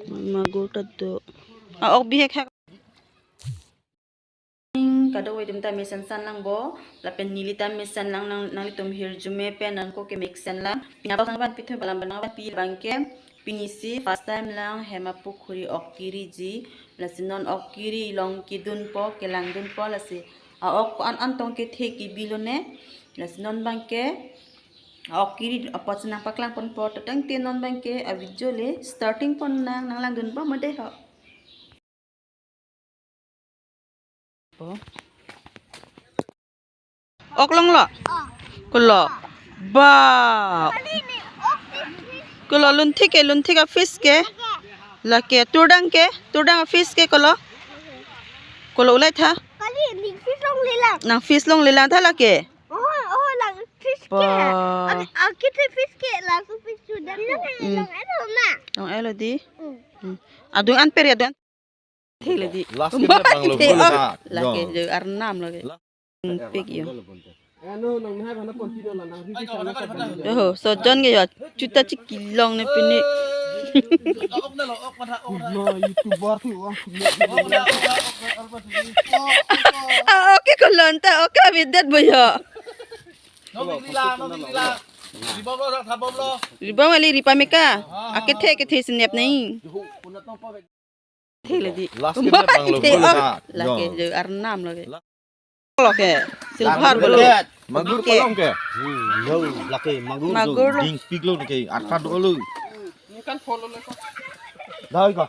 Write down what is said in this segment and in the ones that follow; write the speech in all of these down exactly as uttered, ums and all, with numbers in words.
Magur ta do. Ah, ok bihek hek. Kadokave atum ta mesen san lang bo, lapen neli ta mesen lang nang, nanglitum hirjume pen nangko ke mesen lang. Pini abang nangvanpi thu balam nangvanpi abang ke, pini si first time lang Hema Pukhuri ok keriji, lasi non ok keri along kedunpo, kelangdunpo, lasi a-ok ko-an an tong kethe kebi lone, lasi non abang ke a-ok keri apot si nangpaklang ponpo, to tangte non abang ke a-video le starting pon nang, nanglangdunpo mode ho. Ok longlo. Kolo. Ba. Kolo, lunthik ke, lunthik a-fish ke. Lake turdang ke, turdang a-fish ke kolo. Kolo ulai tha. Kali, ning fish longlelang. Nang fish longlelang tha lake. Oh, oh, lang fish ke. Ba. Ak-, akit fish ke, lang fish sudah. Hmm. Long elo na. Long elo di. Hmm. Hmm. Adung an per ya, adung an. Thele di. Last ke bang lo, the bang lo, ok. Lake jo arnam lake. Pik yo. Ano, nang nahai bana continue la, nang review sana sa. Oh, sojon ke yo, chuta chikilong ne pini. No, YouTuber tu, ah. Ah, ok, kolon ta, ok, bidet boyo. Ribom kali ripa meka. Akethe kethe senep nai. Thele di. Last ke bang lo, the, bang lo, oh, ha. Lake jo arnam lake. Lake silver bang lo. Magur ke. Magur ke. Kolong ke. Hmm, lo, lake magur. Magur lo. Ding pik lo ke, arta do lo. Dai ka.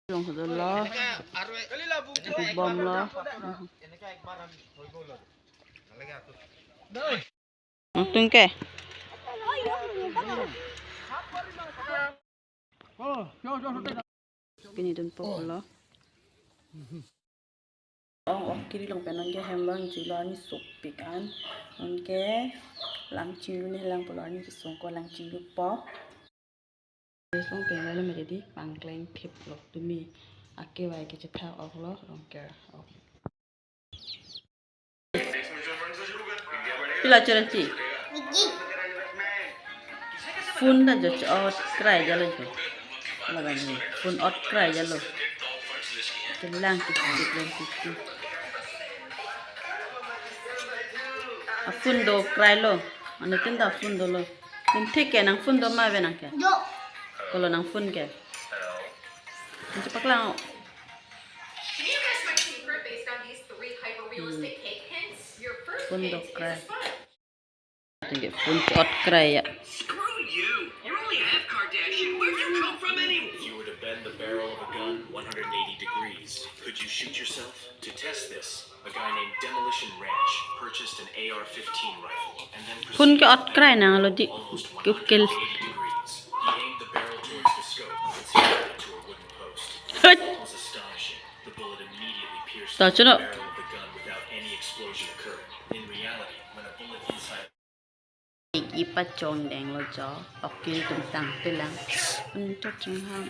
Long do lo. Bom lo. Nangtung ke. Pini dunpo lo. Ong ok keri along pen nangke hem vangji lo, arni sopik an. Nangke lang chinglu ne lang pulo, arni kesung ko lang chinglupo. Song pen lo mede di pangkleng thip lo tumi. Akevai kechethak ok lo, rong ker ok. Pila chorong chi. Phone ta jo ot krai jalo jo. Laga ni phone ot krai jalo. Kelang kiki, kelang kiki. A-phone do krai lo. Anuttin ta phone dolo. Nangthik ke, nang phone do ma ave nangke? Do. Kolo nang phone ke. Nangchepaklang. Can you guess my secret based on these three hyper realistic cake hints? Your first hint is a sponge. Phone do krai. Tinggi phone ot krai ya. Screw you. You're only half Kardashian. Where'd you come from anyway? If you were to bend the barrel of a gun one hundred eighty degrees, could you shoot yourself? To test this, a guy named Demolition Ranch purchased an A R fifteen rifle and then proceeded to fire almost one hundred eighty degrees. He aimed the barrel towards the scope and secured it to a wooden post. Hut. It was astonishing. The bullet immediately pierced the barrel of the gun without any explosion occurring. In reality, when a bullet inside Igi pachong deng lo jo, ok keri atum tangtelang. Untot chinghang.